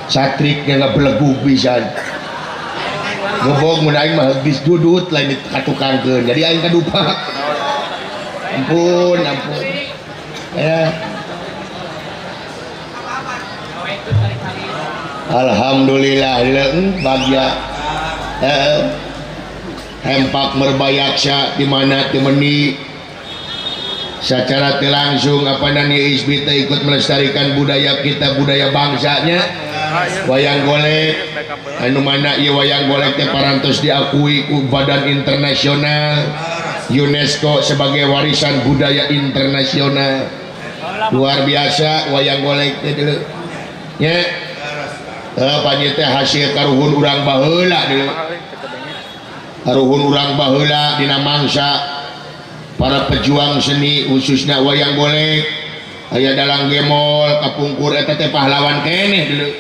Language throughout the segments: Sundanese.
Satrik yang ngabelegug pisan. Gebog mun aing mah geus dudut lain dikatukangkeun. Jadi aing kadupa. Ampun, ampun. Ya. Alhamdulillah leung bagya. Hempak merbayaksa di mana temeni secara langsung apa nani ISBI teh ikut melestarikan budaya kita, budaya bangsanya. Wayang golek anu mana ieu wayang golek teh parantos diakui ku badan internasional UNESCO sebagai warisan budaya internasional. Luar biasa wayang golek teh deuleu nya. Panyeun teh hasil karuhun urang baheula deuleu. Karuhun urang baheula dina mangsa para pejuang seni khususnya wayang golek aya dalang gemol kapungkur eta teh pahlawan keneh deuleu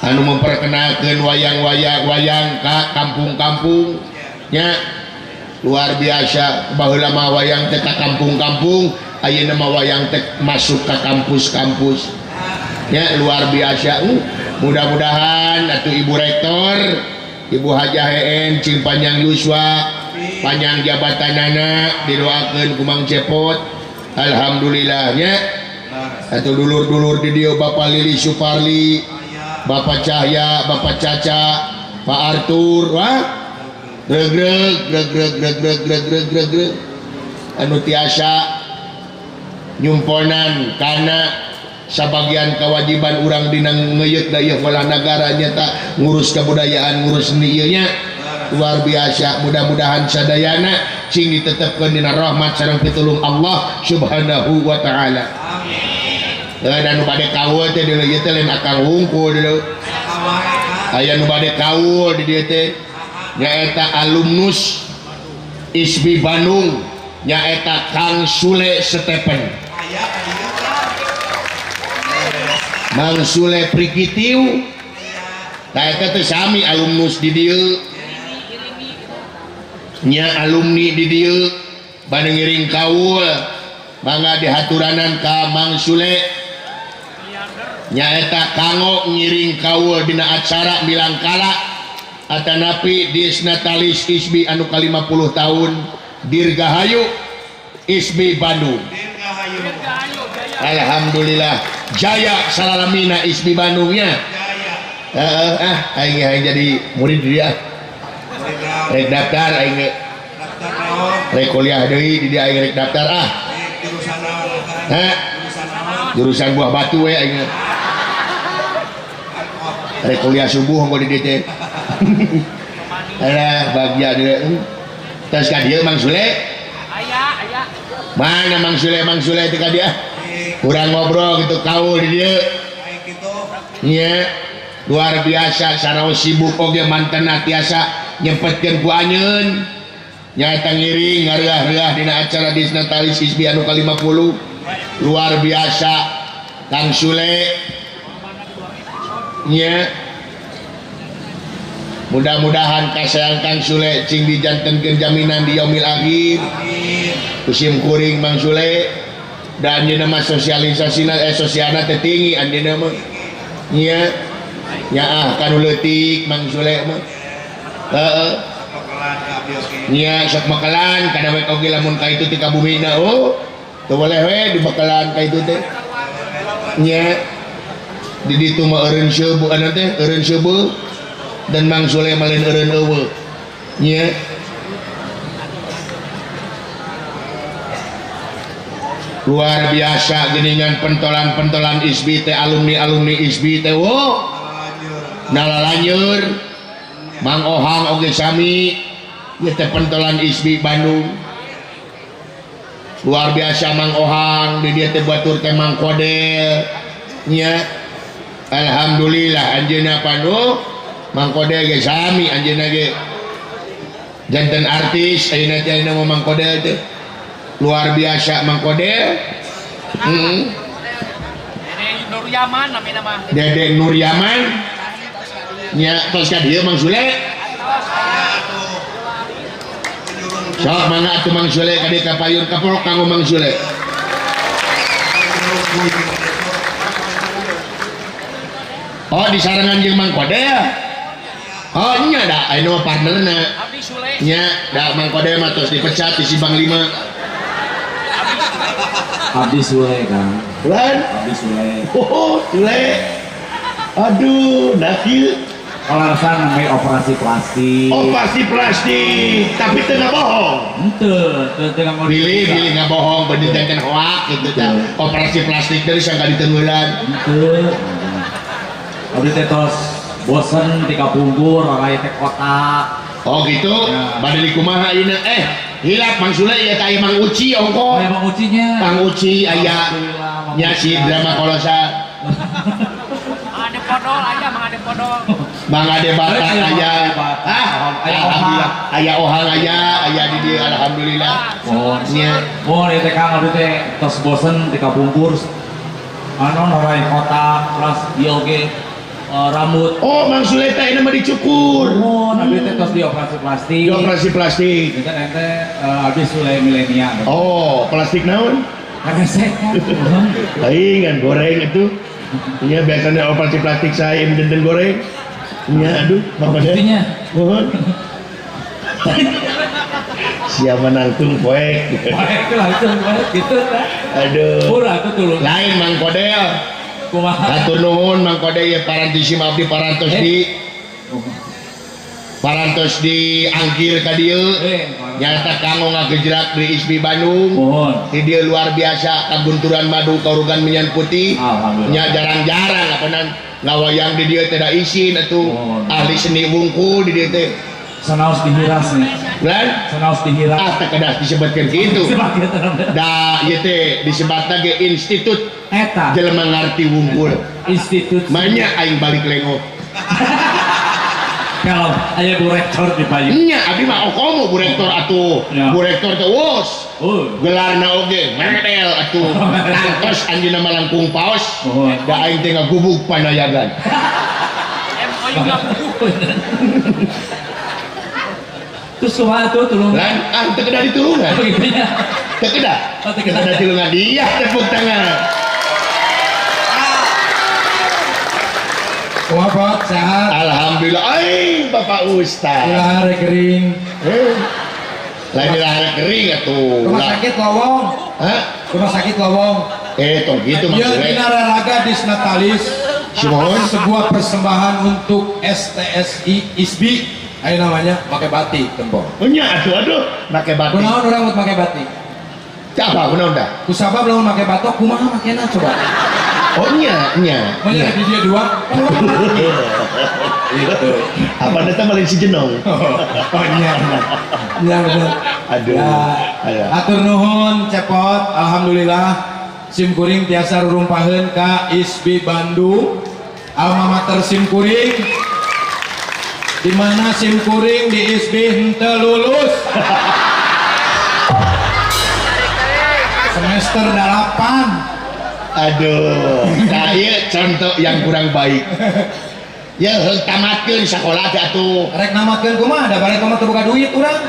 anu memperkenalkeun wayang-wayang wayang ka kampung-kampung nya. Luar biasa baheula mah wayang teh ka kampung-kampung, ayeuna mah wayang teh masuk ka kampus-kampus nya. Luar biasa. Mudah-mudahan atuh Ibu Rektor Ibu Hajah HN cing panjang yuswa panjang jabatanana didoakeun ku Mang Cepot. Alhamdulillahnya atuh dulur-dulur di dieu Bapak Lili Suparli, Bapak Cahya, Bapak Caca, Pak Arthur, wah regreg regreg regreg regreg regreg anu tiasa nyumponan kana sabagian kewajiban urang dina ngeuyeut da ieu walah nagara nyata ngurus kebudayaan ngurus seni ieu nya. Luar biasa, mudah-mudahan sadayana cing ditetepkeun dina rahmat sareng pitulung Allah Subhanahu wa taala. Amin. Dan nu bade kaul teh deuleu ieu teh lain akang wungkul deuleu. Aya nu bade kaul di dieu teh nyaeta alumnus ISBI Bandung nyaeta Kang Sule Stephen. Mang Sule Prikitiu tah eta teh sami alumnus di dieu nya, alumni di dieu bade ngiring kaul mangga dihaturanan ka Mang Sule nyaeta kanggo ngiring kaul dina acara milangkala atanapi Disnatalis ISBI anu ka-50 tahun. Dirgahayu ISBI Bandung. Alhamdulillah jaya salalamina ISBI Bandungnya. Ah aing aing jadi murid dia. Rek daftar aing rek kuliah deui di dia aing rek daftar ah. Hah? Jurusan buah batu we aing. Rek kuliah subuh engko di dieu teh. Alah bagya deui. Terus ka dieu Mang Sule? Aya, aya. Mana Mang Sule? Mang Sule teh ka dieu. Kurang ngobrol gitu kaul di dieu. Nya luar biasa saraos sibuk oge mantena tiasa nyempetkeun ku anjeun. Nyaeta ngiring ngareah-reah dina acara Disnatalis ISBI anu ka-50. Luar biasa Kang Sule. Nya mudah-mudahan kasayang Kang Sule cing dijantenkeun jaminan di yaumil akhir. Kusim kuring Mang Sule dan anjeunna mah sosialisasina sosialna teh tinggi anjeunna mah. Nya nyaah kanu leutik Mang Sule mah. Heeh. Nya sok mekelan kana we oge lamun ka itu ti ka bumina oh teu boleh we dibekelan ka itu teh. Nya di ditu mah eureun seubeut anu teh eureun seubeut dan Mang Sule mah lain eureun eueuh. Nya luar biasa geningan pentolan-pentolan ISBI teh alumni-alumni ISBI teh wo nalalanjur Mang Ohang oge sami ieu teh pentolan ISBI Bandung. Luar biasa Mang Ohang di dieu teh batur teh Mang Kodel nya. Alhamdulillah anjeunna pandu Mang Kodel ge sami anjeunna ge janten artis ayeuna teh ayeuna mah Mang Kodel teh. Luar biasa Mang Kodel. Dede Nur Yaman namina mah. Dede Nur Yaman nya tos ka dieu Mang Sule. Sok mangga atuh Mang Sule ka dieu ka payun kapolok kanggo Mang Sule. Oh disarengan jeung Mang Kodel. Oh nya da aya mah partnerna. Abdi Sule. Nya da Mang Kodel mah tos dipecat di Simpang 5. Abdi Sule Kang. Lan? Abdi Sule. Oh, Sule. Aduh, nah kieu. Kalarasan namanya operasi plastik. Operasi plastik, tapi teu ngabohong. Henteu, teu ngabohong. Bilih ngabohong bener janten hoak gitu tah. Operasi plastik dari sangka ditengeulan. Henteu. Abdi teh tos bosen ti kapungkur raraya teh kotak. Oh gitu. Ya. Bade dikumaha ayeuna? Hilap Mang Sule ieu teh aya Mang Uci ongko. Aya Mang Ucinya. Mang Uci aya nya si drama kolosa. Ade podol aya Mang Ade podol. Mang Ade Batak aya. Ah, alhamdulillah. Aya ohang aya, aya di dieu alhamdulillah. Oh, nya. Oh, ieu teh Kang abdi teh tos bosen ti kapungkur. Anu raraya kotak terus ieu oge rambut. Oh, Mang Sule teh mah dicukur. Oh, abdi teh tos dioperasi plastik. Dioperasi plastik. Janten ente abdi Sule milenial. Oh, plastik naon? Karesek. Lain goreng itu. Iya biasanya operasi plastik saya janten goreng. Iya, aduh, buktinya. Mohon. Siapa nangtung poek. Poek langsung poek gitu. Aduh. Pura atuh tulung. Lain Mang Kodel. Kumaha? Hatur nuhun Mang Kodel ya parantos abdi parantos di parantos di angkir ka dieu. Nyata kanggo ngagejrak di ISBI Bandung. Mohon. Di dieu luar biasa kagunturan madu kaurugan minyan putih. Alhamdulillah. Nya jarang-jarang apanan ngawayang di dieu teh da isin atuh. Ahli seni wungkul di dieu teh. Sanaos dihiras nih. Lan? Sanaos dihiras. Ah teh kedah disebutkeun kitu. Da ieu teh disebutna ge institut eta jelema ngarti wungkul. Institut. Manya aing balik lengo. Kalau aya bu rektor di payung. Nya abdi mah okomo bu rektor atuh. Ya. Bu rektor teh wos. Gelarna oge medel atuh. Tangtos anjeunna mah langkung paos. Da aing teh ngagubug panayagan. MOU ngagubug. Terus kumaha atuh tulungan? Lan ah teu kedah ditulungan. Oh gitu nya. Teu kedah. Oh teu kedah ditulungan. Dia tepuk tangan. Bapak sehat. Alhamdulillah. Ai Bapak Ustaz. Lahar kering. Lain lahar kering atuh. Rumah sakit lowong. Hah? Rumah sakit lowong. Tong gitu maksudnya. Ieu dina raraga Disnatalis. Simohon sebuah persembahan untuk STSI ISBI. Ayo namanya pakai batik tempo. Oh nya aduh aduh make batik. Kunaon urang mun make batik? Siapa kunaon dah? Kusabab lamun make batok kumaha makena coba. Oh nya nya. Nya di dia dua. Gitu. Apa eta maling si jenong? Oh nya. Nya bener. Aduh. Ya. Atur nuhun cepot alhamdulillah sim kuring tiasa rurumpaheun ka ISBI Bandung. Alma mater sim kuring. Di mana sim kuring di ISBI henteu lulus. Semester 8. Aduh, nah ieu contoh yang kurang baik. Ya heung tamatkeun sakola teh atuh. Rek namatkeun kumaha da balik mah teu boga duit urang.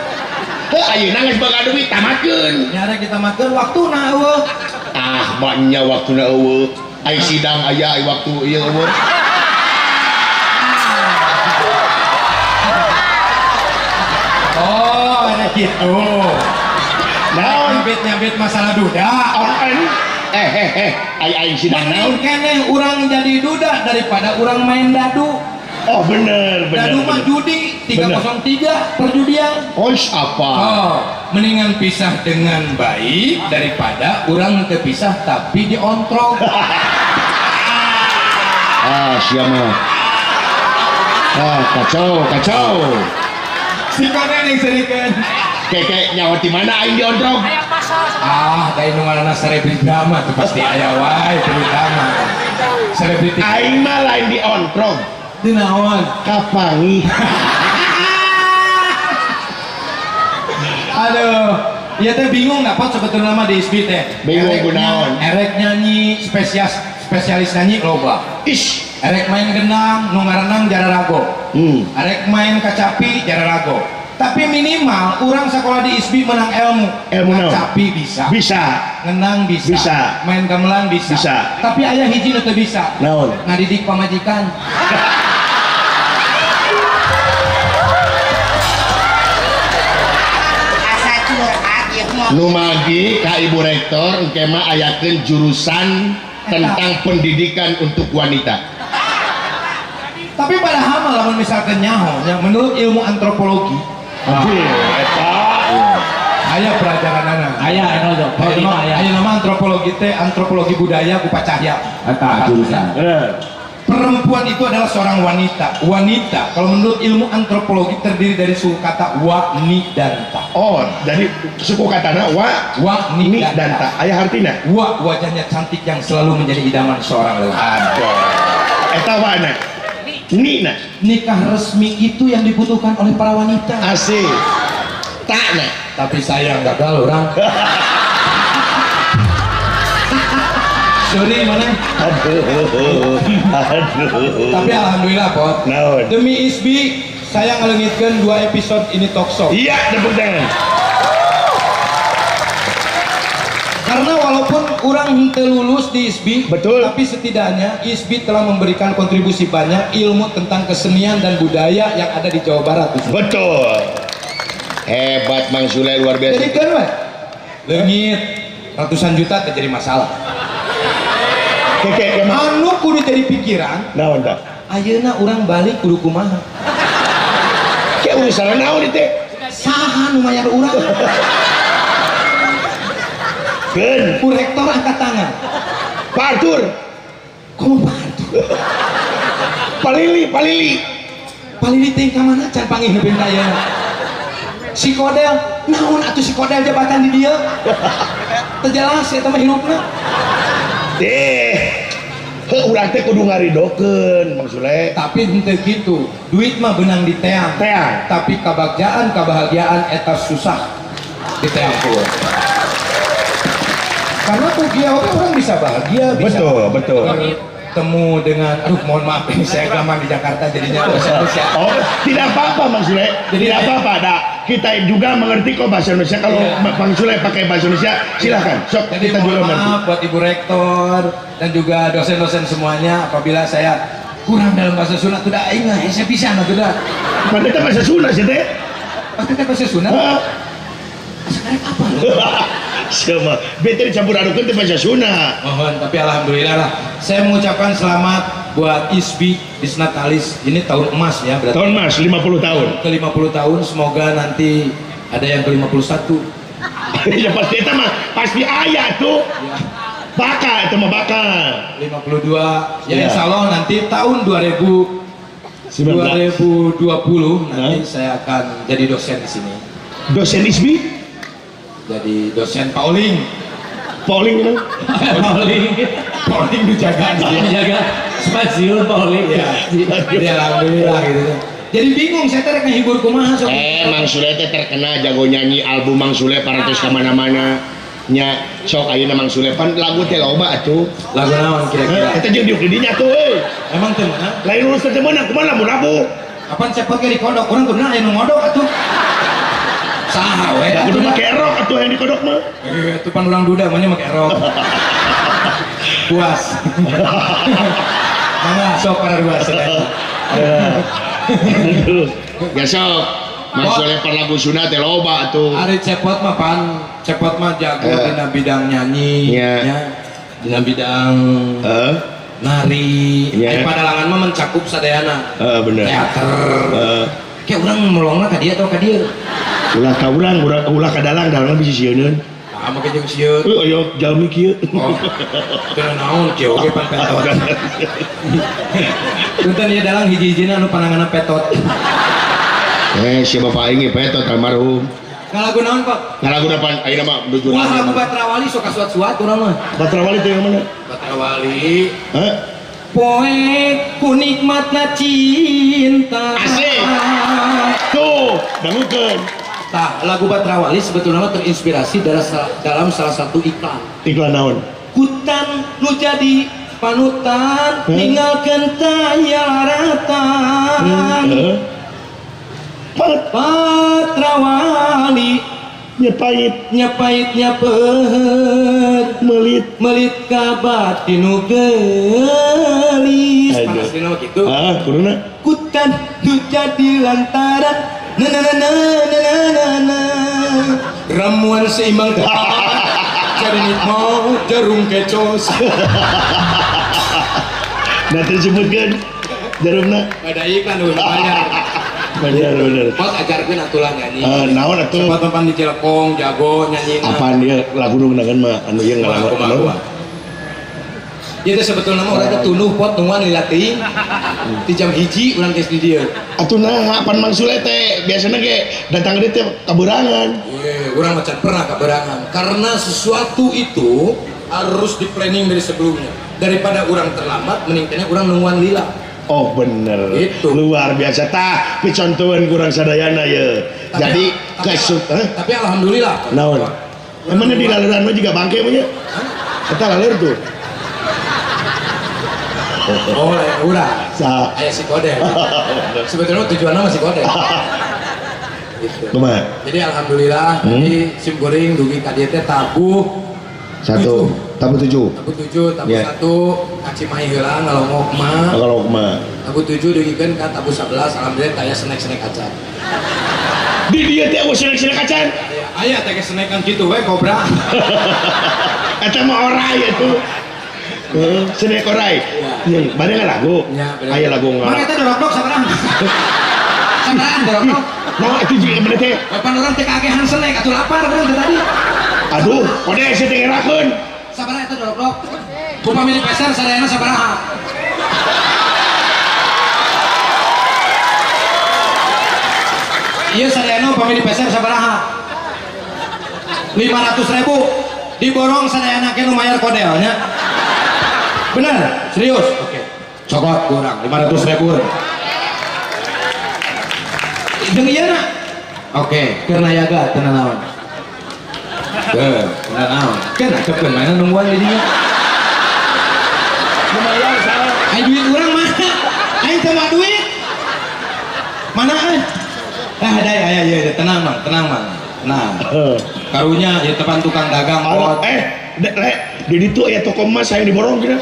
Heuh ayeuna geus boga duit tamatkeun. Nya rek ditamatkeun waktuna eueuh. Ah, banyak waktuna eueuh. Ai sidang aya ai waktu ieu eueuh. Oh, ada gitu. Naon nyambit masalah duda. Ai sidang naon keneh urang jadi duda daripada urang main dadu. Oh bener. Dadu mah judi 303 perjudian. Oh apa? Oh, mendingan pisah dengan baik daripada urang terpisah tapi diontrog. Ah siapa? Ah kacau. Si konen yang serikan. Keke nyawa di mana aing diontrog? Ah, da nu ngaranna selebriti drama tuh pasti aya wae drama. Selebriti. Aing mah lain diontrog. Dinaon? Kapangi. Aduh, ya teh bingung nggak pot sebetulnya mah di ISBI teh. Bingung kunaon? Erek nyanyi spesialis nyanyi loba. Ish. Erek main genang, nu ngaranang jararago. Erek main kacapi jararago. Tapi minimal orang sekolah di ISBI menang ilmu. Ilmu naon? Ngacapi bisa. Bisa. Ngenang bisa. Bisa. Main gamelan bisa. Bisa. Tapi aya hiji nu teu bisa. Naon? Ngadidik pamajikan. Asa curhat ieu mah. Nu magi ka Ibu Rektor engke mah ayakeun jurusan tentang pendidikan untuk wanita. Tapi padahal mah lamun misalkan nyaho, ya, menurut ilmu antropologi, eta aya pelajaranana. Aya anu tuh. Aya nama antropologi teh antropologi budaya ku Pak Cahya. Eta jurusan. Perempuan itu adalah seorang wanita. Wanita kalau menurut ilmu antropologi terdiri dari suku kata wa, ni, dan ta. Oh, jadi suku katana wa, wa, ni, dan ta. Aya artina? Wa, wajahnya cantik yang selalu menjadi idaman seorang lelaki. Aduh. Eta wa na. Ni na. Nikah resmi itu yang dibutuhkan oleh para wanita. Asik. Tak na. Tapi sayang gagal orang. Sorry mana? Aduh. Aduh. Tapi alhamdulillah Pot. Naon? Demi ISBI saya ngelengitkan 2 episode ini talkshow. Iya, tepuk tangan. Karena walaupun orang henteu lulus di ISBI, betul, tapi setidaknya ISBI telah memberikan kontribusi banyak ilmu tentang kesenian dan budaya yang ada di Jawa Barat. Betul. Hebat Mang Sule, luar biasa. Jadi kan, we, leungit ratusan juta terjadi masalah. Keke, anu kudu jadi pikiran. Naon tah? Ayeuna urang balik kudu kumaha? Ke urusan naon ieu teh? Saha nu mayar urang? Keun. Ku rektor angkat tangan. Pak Arthur. Komo Pak Arthur? Palili, palili. Palili teh ka mana can panggih nepi ka ayeuna. Si Kodel, naon atuh si Kodel jabatan di dieu? Teu jelas eta mah hirupna. Deh, heuh urang teh kudu ngaridokeun Mang Sule. Tapi henteu kitu, duit mah beunang di teang. Teang. Tapi kabagjaan, kabahagiaan eta susah di teang ku. Karena ku kieu oge urang bisa bahagia, bisa. Betul, betul. Bertemu dengan, aduh mohon maaf ini saya lama di Jakarta jadinya bahasa Indonesia. Oh, tidak apa-apa Mang Sule. Jadi, tidak apa-apa. Nah, kita juga mengerti kok bahasa Indonesia. Kalau iya, Bang Sule pakai bahasa Indonesia, silahkan. Sok, jadi kita juga mengerti. Maaf buat Ibu Rektor dan juga dosen-dosen semuanya apabila saya kurang dalam bahasa Sunda, tidak ingat, saya bisa nah tidak. Padahal itu bahasa Sunda sih teh. Pasti teh bahasa Sunda. Sekarang apa loh? Sama, bete dicampur adukan teh bahasa Sunda. Mohon, tapi alhamdulillah lah. Saya mengucapkan selamat buat ISBI Disnatalis. Ini tahun emas ya berarti. Tahun emas 50 tahun. Ke 50 tahun, semoga nanti ada yang ke 51. Ya pasti itu mah, pasti ayah tuh. Ya. Bakal itu mah bakal. 52. Ya, ya insya Allah nanti tahun 2020 nanti saya akan jadi dosen di sini. Dosen ISBI? Jadi dosen Pauling. Pauling kan? Pauling. Pauling dijaga, dijaga spasiun Pauling. Ya. Jadi alhamdulillah gitu. Jadi bingung saya teh rek ngahibur kumaha sok. Mang Sule teh terkenal jago nyanyi, album Mang Sule parantos ka mana-mana. Nya sok ayeuna Mang Sule pan lagu teh loba atuh. Lagu naon kira-kira? Eta jeung diuk di dinya tuh euy. Emang teu meunang? Lain urus teu meunang kumaha lamun labu. Kapan cepot ge dikodok urang kudu aya nu ngodok atuh. Saha we kudu make rok atuh yang dikodok mah. Itu pan urang duda mah make rok. Puas. Mangga sok para dua sedaya. Ya sok Mang Sule par lagu Sunda teh loba atuh. Ari cepot mah pan cepot mah jago dina bidang nyanyi nya. Dina bidang nari. Ari padalangan mah mencakup sadayana. Heeh bener. Teater. Kayak urang melongna ka dieu atau ka dieu? Ulah ka urang, ulah ka dalang, dalangna bisa sieuneun. Tah make jeung sieun. Euy aya jalmi kieu. Oh. Teu naon kieu oge pan petot. Punten ieu dalang hiji-hijina anu pananganna petot. Si bapak aing petot almarhum. Ngalagu naon, Pak? Ngalagu pan ayeuna mah nuju. Wah, lagu Batrawali sok kasuat-suat urang mah. Batrawali teh yang mana? Batrawali. Hah? Poe ku nikmatna cinta. Asik. Tuh, dangukeun. Tah, lagu Batrawali sebetulnya terinspirasi dalam salah satu iklan. Iklan naon? Hutan nu jadi panutan, ninggalkeun taya laratan. Patrawali. Patrawali nyepait nyepait nyapeut melit melit ka batin nu geulis. Panasna kitu. Ah, kuduna kutan nu jadi lantaran na na na na na na ramuan seimbang jadi nikmat jarum kecos. Nah disebutkan jarumna ada iklan udah banyak. Bener bener. Pot ajarkeun atulah nyanyi. Naon atuh? Tempat-tempat di Cilekong jago nyanyi. Apaan dia lagu nu ngeunangan mah anu ieu ngalagu. Ieu teh sebetulna mah urang teh tunduh pot nungguan lila teuing. Di jam 1 urang geus di dieu. Atuh nah apan Mang Sule teh biasana ge datang deui teh kaberangan. Urang mah can pernah kaberangan karena sesuatu itu harus di planning dari sebelumnya. Daripada urang terlambat mending keneh urang nungguan lila. Oh bener gitu. Luar biasa tah picontohan kurang sadayana ya. Jadi kesuk tapi alhamdulillah. Naon? Emangnya di laleuran mah juga bangke punya? Eta laleur tuh. Oh, lain urang. Aya si kode. Sebetulnya tujuannya masih kode. Gitu. Kumaha? Jadi alhamdulillah jadi sim goreng dugi ka dieu teh tabuh satu, tabuh 7. Tabuh 7, tabuh yeah. 1, ka Cimahi heula ngalongok mah. Ngalongok mah. Tabuh 7 dugikeun ka tabuh 11, alhamdulillah taya senek-senek acan. Di dieu teh eueuh senek-senek acan. Aya teh senekan kitu we kobra. Eta mah orai atuh. Heeh, senek orai. Iya, bade ngalagu. Aya lagu ngalagu. Mana eta dorokdok sabaraha? Sabaraha dorokdok? Nah, itu juga bener teh. Kapan urang teh kakehan senek atuh lapar urang teh tadi. Aduh, kode saya tengerakeun. Sabaraha eta dorokdok? Upami di pasar sadayana sabaraha? Ieu sadayana upami di pasar sabaraha? 500.000. Diborong sadayana ke nu mayar kodelnya. Benar? Serius? Oke. Cokot kurang 500.000. Jeung ieu na. Oke, keur nayaga teu naon. Teu naon. Keun acepkeun mana nungguan di dinya. Lumayan salah. Ai duit urang mana? Aing teu mah duit. Mana euy? Ah, dai aya ieu tenang Mang, tenang Mang. Tenang. Karunya ieu tepan tukang dagang pot. Le, di ditu aya toko emas hayang diborong kira.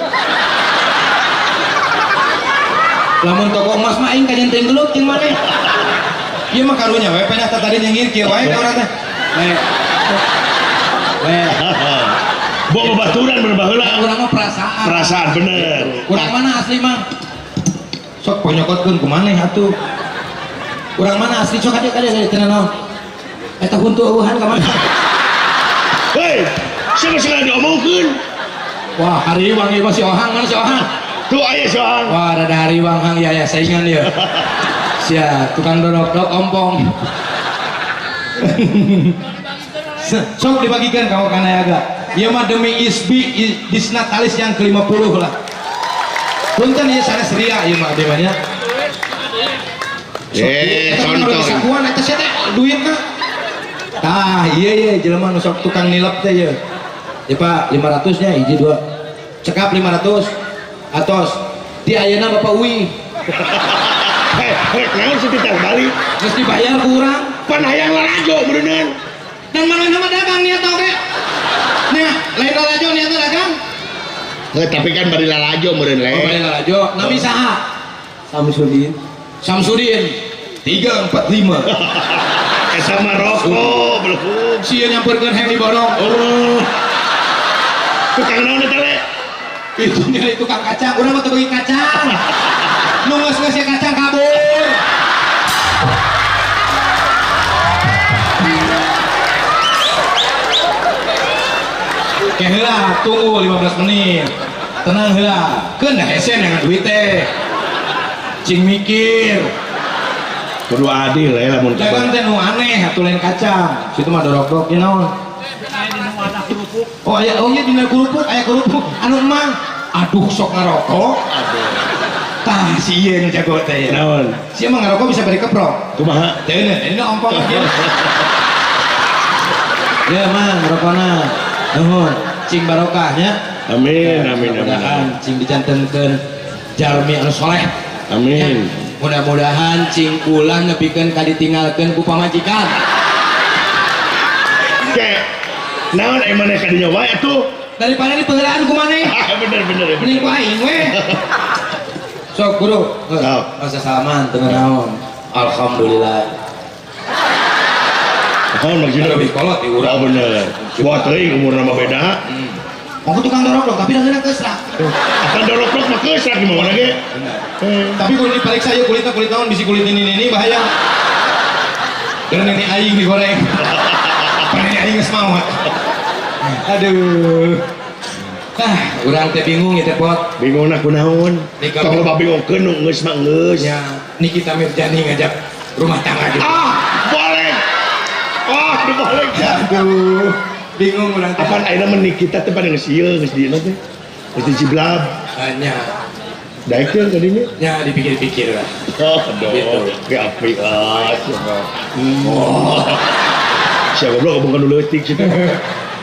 Lamun toko emas mah aing kajen teuing gelut jeung maneh. Ieu mah karunya we pedah tadi nyengir kieu wae ka urang teh. Le. Le. Bawa babaturan bener baheula. Urang mah perasaan. Perasaan bener. Urang mana asli mah? Sok ponyokotkeun ku maneh atuh. Urang mana asli sok kadieu kadieu teu naon. Eta huntu eueuhan ka mana? Hei, siapa segala diomongkeun? Wah, hariwang ieu mah si Ohang, mana si Ohang? Tuh aya si Ohang. Wah, rada hariwang hang ya ya saingan ieu. Sia, tukang dorok-dok ompong. Sok dibagikan kamu kanayaga. Ieu mah demi ISBI Disnatalis yang ke-50 lah. Punten ieu sanes ria ieu mah abdi mah nya. Contoh. Sakuan eta sia teh duitna. Tah, iya iya jelema nu sok tukang nilep teh ieu. Ya Pak, 500 nya hiji dua. Cekap 500. Atos di ayeuna Bapak Uwi. Heh, naon sih teh balik? Geus dibayar ku urang. Pan hayang lalajo meureunnan. Dan manehna mah dagang niat oge. Nya, lain lalajo niatna dagang. Heuh, tapi kan bari lalajo meureun le. Oh, bari lalajo. Nami saha? Samsudin. Samsudin 345. Eta mah rokok belum. Sieun nyamperkeun hang diborong. Oh. Tukang naon eta le? Itu nyari tukang kacang, urang mah teu beuki kacang. Nu geus-geus kacang kabur. Oke heula, tunggu 15 menit. Tenang heula. Keun hese dengan duit teh. Cing mikir. Kudu adil ya lamun dagang teh nu aneh atuh lain kacang. Situ mah dorok-dorok ieu naon? Oh aya, oh iya dina kerupuk, aya kerupuk anu emang. Aduh sok ngarokok. Aduh. Tah si ieu nu jago teh. Naon? Si mah ngarokok bisa bari keprok. Kumaha? Teu ini ompong lagi. Ya mah ngarokona. Nuhun, cing barokah nya. Amin amin amin. Cing dijantenkeun jalmi anu soleh. Amin. Mudah-mudahan cing ulah nepikeun ka ditinggalkeun ku pamajikan. Ke naon ai maneh ka dinya wae atuh daripada dipeulaan ku maneh. Bener bener. Mending ku aing we. Sok guru. Masa salaman teu naon. Alhamdulillah. Naon maksudna lebih kolot di urang. Oh bener. Wah teuing umurna mah beda. Aku tukang dorok-dorok tapi dah kesrak. Akan dorok-dorok mah kesrak di mana ge? Tapi kulit diperiksa ya kulitnya kulit naon bisi kulit ini bahaya. Dan ini aing digoreng. Ini aing geus maot. Aduh. Ah, urang teh bingung ya teh Pot. Bingungna kunaon? Tong loba bingungkeun nu geus mah geus. Ya, Nikita Mirzani ngajak rumah tangga gitu. Ah, boleh. Ah, boleh. Aduh. Bingung urang teh. Apaan ayeuna mah Nikita teh pada geus ieu geus di teh. Geus diciblab. Nya. Daek teh tadinya? Nya dipikir-pikir lah. Oh, aduh. Ge api ah. Oh. Sia goblok bukan dulu leutik situ.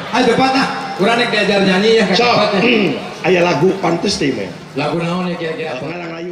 Ayo Pak ah. Urang rek diajar nyanyi ya ka Sok. Aya lagu pantes teh mah. Lagu naon ya kira-kira? Ngalang layu.